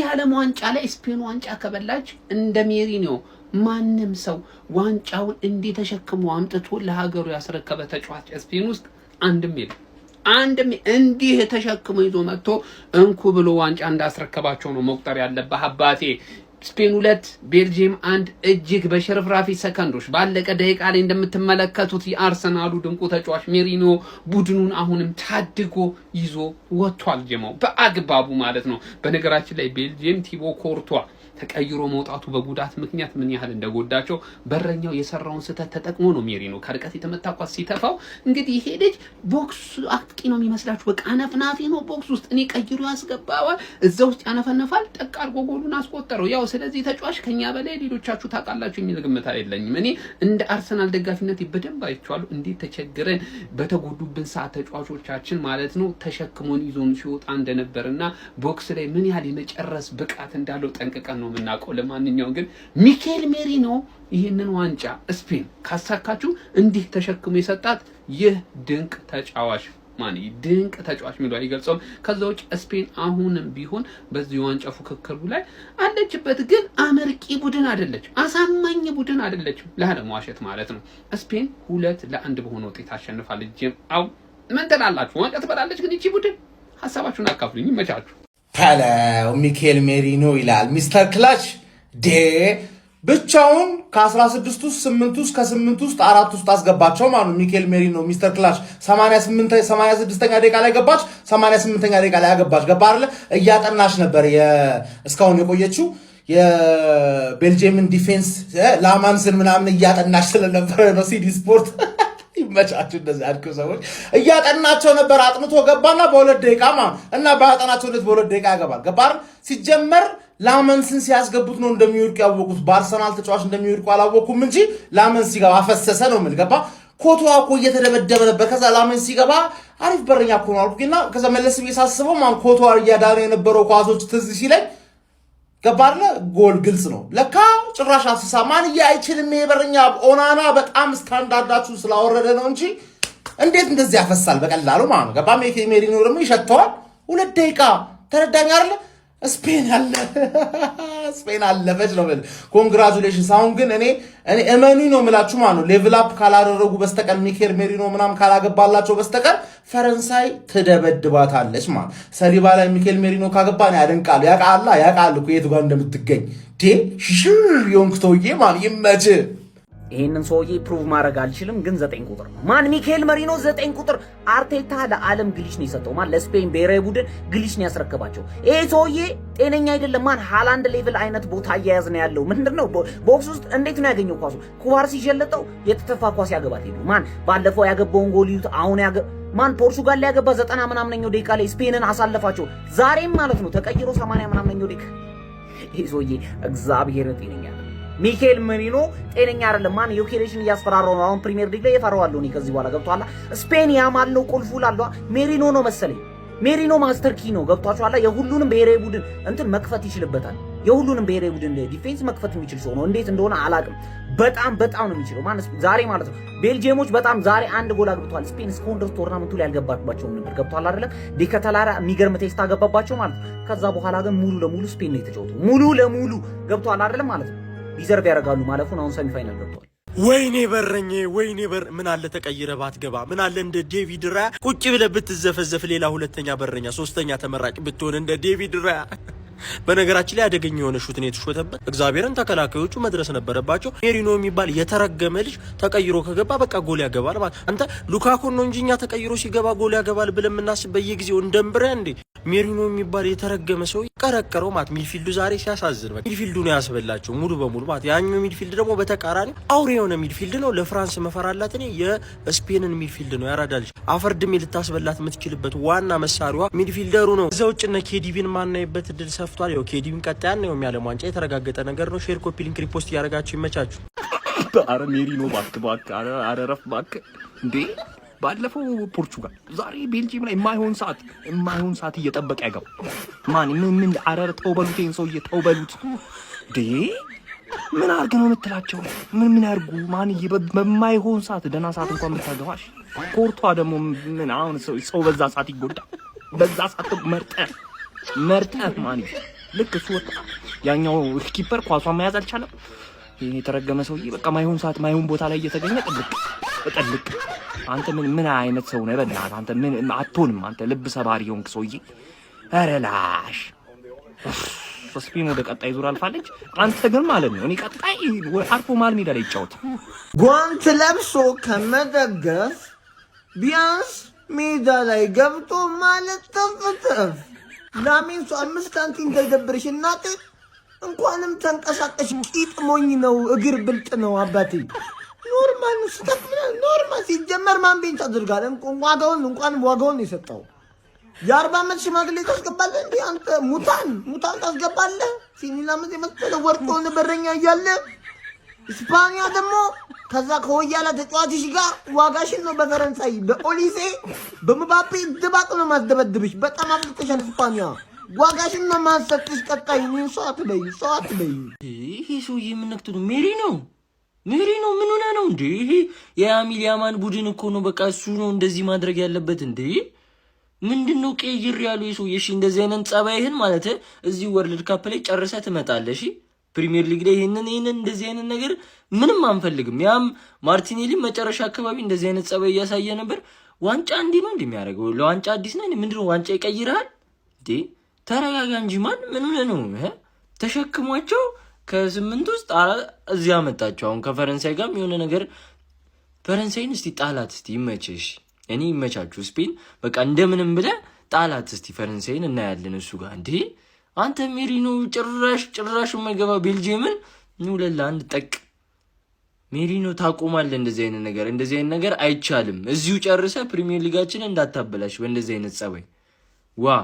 እዚህ ዓለም ዋንጫ ላይ ስፔን ዋንጫ ከበላች እንደ ሜሪኖ ማንም ሰው ዋንጫውን እንዲህ ተሸክሞ አምጥቶ ለሀገሩ ያስረከበ ተጫዋች ስፔን ውስጥ አንድም የለም። አንድም እንዲህ ተሸክሞ ይዞ መጥቶ እንኩ ብሎ ዋንጫ እንዳስረከባቸው ነው መቁጠር ያለብህ አባቴ። ስፔን 2፣ ቤልጂየም 1። እጅግ በሽርፍራፊ ሰከንዶች ባለቀ ደቂቃ ላይ እንደምትመለከቱት የአርሰናሉ ድንቁ ተጫዋች ሜሪኖ ቡድኑን አሁንም ታድጎ ይዞ ወጥቷል። ጀማው በአግባቡ ማለት ነው። በነገራችን ላይ ቤልጂየም ቲቦ ኮርቷ ተቀይሮ መውጣቱ በጉዳት ምክንያት ምን ያህል እንደጎዳቸው በረኛው የሰራውን ስህተት ተጠቅሞ ነው ሜሪኖ ከርቀት የተመታ ኳስ ሲተፋው። እንግዲህ ይሄ ልጅ box አጥቂ ነው የሚመስላችሁ፣ በቃ አነፍናፊ ነው box ውስጥ። እኔ ቀይሮ ያስገባዋል፣ እዛ ውስጥ ያነፈነፋል፣ ጠቅ አድርጎ ጎሉን አስቆጠረው። ያው ስለዚህ ተጫዋች ከኛ በላይ ሌሎቻችሁ ታውቃላችሁ የሚል ግምት የለኝም። እኔ እንደ አርሰናል ደጋፊነት በደንብ አይቼዋለሁ፣ እንዴት ተቸግረን በተጎዱብን ሰዓት ተጫዋቾቻችን ማለት ነው ተሸክሞን ይዞን ሲወጣ እንደነበርና box ላይ ምን ያህል የመጨረስ ብቃት እንዳለው ጠንቅቀን ነው የምናውቀው። ለማንኛውም ግን ሚኬል ሜሪኖ ይህንን ዋንጫ ስፔን ካሳካችሁ እንዲህ ተሸክሞ የሰጣት ይህ ድንቅ ተጫዋች ማን ድንቅ ተጫዋች የሚለው አይገልጸውም። ከዛ ውጭ ስፔን አሁንም ቢሆን በዚህ ዋንጫ ፉክክሩ ላይ አለችበት፣ ግን አመርቂ ቡድን አይደለችም፣ አሳማኝ ቡድን አይደለችም፣ ላለመዋሸት ማለት ነው። ስፔን 2-1 በሆነ ውጤት አሸንፋለች። አው ምን ትላላችሁ? ዋንጫ ትበላለች ግን ይቺ ቡድን? ሀሳባችሁን አካፍሉኝ። ይመቻችሁ። ተለው ሚኬል ሜሪኖ ይላል Mister Clutch ዴ ብቻውን ከ16 ውስጥ 8 ውስጥ፣ ከ8 ውስጥ 4 ውስጥ አስገባቸው ማለት ነው። ሚኬል ሜሪኖ Mister Clutch 88 86ኛ ደቂቃ ላይ ገባች፣ 88ኛ ደቂቃ ላይ ያገባች። ገባ አይደለ? እያጠናች ነበር እስካሁን የቆየችው፣ የቤልጅየምን defense ላማንስን ምናምን እያጠናች ስለነበረ ነው። ሲዲ ስፖርት ይመቻችሁ። እንደዚህ አድርገው ሰዎች እያጠናቸው ነበር። አጥንቶ ገባና በ2 ደቂቃ እና በአጠናቸው እንዴት በ2 ደቂቃ ያገባል? ገባ አይደል? ሲጀመር ላመንስን ሲያስገቡት ነው እንደሚወድቁ ያወቁት። በአርሰናል ተጫዋች እንደሚወድቁ አላወኩም እንጂ ላመንስ ሲገባ አፈሰሰ ነው የምልህ። ገባ? ኮርቷ እኮ እየተደበደበ ነበር። ከዛ ላመንስ ሲገባ አሪፍ በረኛ እኮ ነው አልኩኝና ከዛ መለስ ብዬ ሳስበው ማን ኮርቷ እያዳነ የነበረው ኳሶች ትዝ ሲለኝ፣ ገባ አይደለ? ጎል ግልጽ ነው። ለካ ጭራሽ አፍስሳ ማን አይችልም። ይሄ በረኛ ኦናና በጣም ስታንዳርዳችሁ ስላወረደ ነው እንጂ እንዴት እንደዚህ ያፈሳል በቀላሉ ማለት ነው። ገባ? ሜሪኖ ደግሞ ይሸተዋል። 2 ደቂቃ ተረዳኝ አይደለ? ስፔን አለ ስፔን አለፈች ነው። Congratulations። አሁን ግን እኔ እመኑ ነው የምላችሁ ማለት ነው፣ level up ካላደረጉ በስተቀር፣ ሚኬል ሜሪኖ ምናምን ካላገባላቸው በስተቀር ፈረንሳይ ትደበድባታለች ማለት። ሰሊባ ላይ ሚኬል ሜሪኖ ካገባ እኔ ያደንቃሉ። ያውቃላ፣ ያውቃል እኮ የቱ ጋር እንደምትገኝ። ዴ ሽሽር የሆንክ ሰውዬ ማለት ይመችህ። ይሄንን ሰውዬ prove ማድረግ አልችልም፣ ግን 9 ቁጥር ነው። ማን ሚኬል መሪኖ 9 ቁጥር። አርቴታ ለዓለም glitch ነው የሰጠው። ማን ለስፔን ብሔራዊ ቡድን glitch ነው ያስረከባቸው። ይሄ ሰውዬ ጤነኛ አይደለም። ማን ሃላንድ level አይነት ቦታ አያያዝ ነው ያለው። ምንድነው box ውስጥ እንዴት ነው ያገኘው ኳሱ? ኩባርሲ ሲሸለጠው የተተፋ ኳስ ያገባት ሄዱ። ማን ባለፈው ያገባውን ጎል ይዩት። አሁን ያገ ማን ፖርቹጋል ላይ ያገባ 90 ምናምነኛው ደቂቃ ላይ ስፔንን አሳለፋቸው። ዛሬም ማለት ነው ተቀይሮ 80 ምናምነኛው ደቂቃ። ይሄ ሰውዬ እግዚአብሔር ጤነኛ አይደለም። ሚኬል ሜሪኖ ጤነኛ አይደለም። ማን ዮኬሬሽን እያስፈራራው ነው። አሁን ፕሪሚየር ሊግ ላይ እፈራዋለሁ እኔ ከዚህ በኋላ፣ ገብቶሃል። ስፔን ያማል ነው ቁልፉ ላሏ ሜሪኖ ነው መሰለኝ። ሜሪኖ master key ነው፣ ገብቷችኋል። የሁሉንም ብሔራዊ ቡድን እንትን መክፈት ይችልበታል። የሁሉንም ብሔራዊ ቡድን defense መክፈት የሚችል ሰው ነው። እንዴት እንደሆነ አላቅም። በጣም በጣም ነው የሚችለው። ማን ዛሬ ማለት ነው ቤልጂየሞች በጣም ዛሬ አንድ ጎል አግብተዋል። ስፔን እስካሁን ድረስ tournament ኡ ላይ ያልገባባቸውም ነበር። ገብቷል አይደለም? ዲከተላራ የሚገርም ቴስታ ገባባቸው ማለት ነው። ከዛ በኋላ ግን ሙሉ ለሙሉ ስፔን ነው የተጫወተው። ሙሉ ለሙሉ፣ ገብቷል አይደለም ማለት ነው። Deserve ያደርጋሉ ማለፉን። አሁን semi final ገብተዋል። ወይኔ በረኜ፣ ወይኔ በር፣ ምን አለ ተቀይረ ባትገባ፣ ምን አለ እንደ ዴቪድ ራያ ቁጭ ብለህ ብትዘፈዘፍ፣ ሌላ ሁለተኛ በረኛ ሶስተኛ ተመራጭ ብትሆን እንደ ዴቪድ ራያ። በነገራችን ላይ አደገኛ የሆነ shoot ነው የተሾተበት። እግዚአብሔርን ተከላካዮቹ መድረስ ነበረባቸው። ሜሪኖ የሚባል የተረገመ ልጅ ተቀይሮ ከገባ በቃ ጎል ያገባል ማለት፣ አንተ ሉካኩን ነው እንጂ እኛ ተቀይሮ ሲገባ ጎል ያገባል ብለን የምናስብ በየጊዜው እንደምብረ እንዴ። ሜሪኖ የሚባል የተረገመ ሰው ቀረቀረው ማለት። Midfield ኡ ዛሬ ሲያሳዝን፣ midfield ኡ ነው ያስበላቸው ሙሉ በሙሉ ማለት። ያኛው midfield ደግሞ በተቃራኒ አውሬ የሆነ midfield ነው። ለፍራንስ መፈራላት እኔ የስፔንን midfield ነው። ያራዳ ልጅ አፈር ድሜ ልታስበላት የምትችልበት ዋና መሳሪያዋ midfielder ኡ ነው። እዛ ውጭ እነ ኬዲቢን ማናይበት እድል ሰፍቷል። ያው ኬዲቢን ቀጣይ ነው የሚያለም ዋንጫ የተረጋገጠ ነገር ነው። Share፣ copy link፣ repost እያደረጋችሁ ይመቻችሁ። አረ ሜሪኖ እባክህ እባክህ፣ አረ ረፍ እባክህ እንዴ! ባለፈው ፖርቹጋል፣ ዛሬ ቤልጂየም ላይ የማይሆን ሰዓት እየጠበቀ ያገባ ማን ምን ምን፣ አረ ተው በሉት፣ ይሄን ሰውዬ ተው በሉት። ዴ ምን አርግ ነው የምትላቸው? ምን ምን ያርጉ? ማን በማይሆን ሰዓት፣ ደህና ሰዓት እንኳን ብታገባሽ። ኮርቷ ደግሞ ምን አሁን ሰው በዛ ሰዓት ይጎዳል። በዛ ሰዓት መርጠህ መርጠህ ማን ልክ እሱ ወጣ፣ ያኛው keeper ኳሷን መያዝ አልቻለም። ይሄ የተረገመ ሰውዬ በቃ ማይሆን ሰዓት ማይሆን ቦታ ላይ እየተገኘ ጥልቅ ጥልቅ። አንተ ምን ምን አይነት ሰው ነህ? በእናትህ አንተ ምን አትሆንም። አንተ ልብ ሰባሪ የሆንክ ሰውዬ። ኧረ ላሽ። ስፔን ወደ ቀጣይ ዙር አልፋለች። አንተ ግን ማለት ነው እኔ ቀጣይ አርፎ መሀል ሜዳ ላይ ይጫወት። ጓንት ለብሶ ከመደገፍ ቢያንስ ሜዳ ላይ ገብቶ ማለት ተፍተፍ። ላሜንሱ 5 ሳንቲም እንዳይደብርሽ እናቴ። እንኳንም ተንቀሳቀሽ። ቂጥ ሞኝ ነው፣ እግር ብልጥ ነው አባቴ። Normal ነው፣ ስህተት ምናምን normal። ሲጀመር ማን bench አድርጋል? ዋጋውን እንኳን ዋጋውን ነው የሰጠው። የ40 ዓመት ሽማግሌ ታስገባለህ እንዴ አንተ? ሙታን ሙታን ታስገባለህ? ሲኒላመት የመሰለ ወርቅ የሆነ በረኛ እያለ ስፓኒያ ደግሞ ከዛ ከወያላ ተጫዋችሽ ጋር ዋጋሽን ነው በፈረንሳይ በኦሊሴ በምባፔ ድባቅ ነው ማስደበድብሽ። በጣም አፍልተሻል። ስፓኒያ ዋጋሽን ነው ማሰጥሽ። ቀጣይ እኔን ሰው አትበይ፣ ሰው አትበይ። ይሄ ሰውዬ የምነክቱ ነው። ሜሪ ነው፣ ሜሪ ነው። ምን ሆነ ነው እንዴ? ይሄ የያሚል ያማን ቡድን እኮ ነው። በቃ እሱ ነው እንደዚህ ማድረግ ያለበት እንዴ። ምንድን ነው ቀይር ያሉ የሰውዬ? እሺ እንደዚህ አይነት ጸባይህን ማለት እዚህ World Cup ላይ ጨርሰህ ትመጣለህ። እሺ ፕሪሚየር ሊግ ላይ ይሄንን እንደዚህ አይነት ነገር ምንም አንፈልግም። ያም ማርቲኔሊ መጨረሻ አካባቢ እንደዚህ አይነት ጸባይ እያሳየ ነበር። ዋንጫ እንዲህ ነው እንደሚያደርገው ለዋንጫ አዲስ ነህ? ምንድን ነው ዋንጫ ይቀይርሃል እንዴ? ተረጋጋ እንጂ ማን ምን ሆነህ ነው? ተሸክሟቸው ከስምንት ውስጥ እዚህ አመጣቸው። አሁን ከፈረንሳይ ጋርም የሆነ ነገር ፈረንሳይን እስቲ ጣላት እስቲ ይመችሽ። እኔ ይመቻችሁ ስፔን በቃ እንደምንም ብለህ ጣላት እስቲ ፈረንሳይን እናያለን። እሱ ጋር እንዴ አንተ ሜሪኖ ጭራሽ ጭራሽ የማይገባ ቤልጅየምን 2-1 ጠቅ። ሜሪኖ ታቆማለህ። እንደዚህ አይነት ነገር እንደዚህ አይነት ነገር አይቻልም። እዚሁ ጨርሰህ ፕሪሚየር ሊጋችንን እንዳታበላሽ በእንደዚህ አይነት ጸባይ ዋ።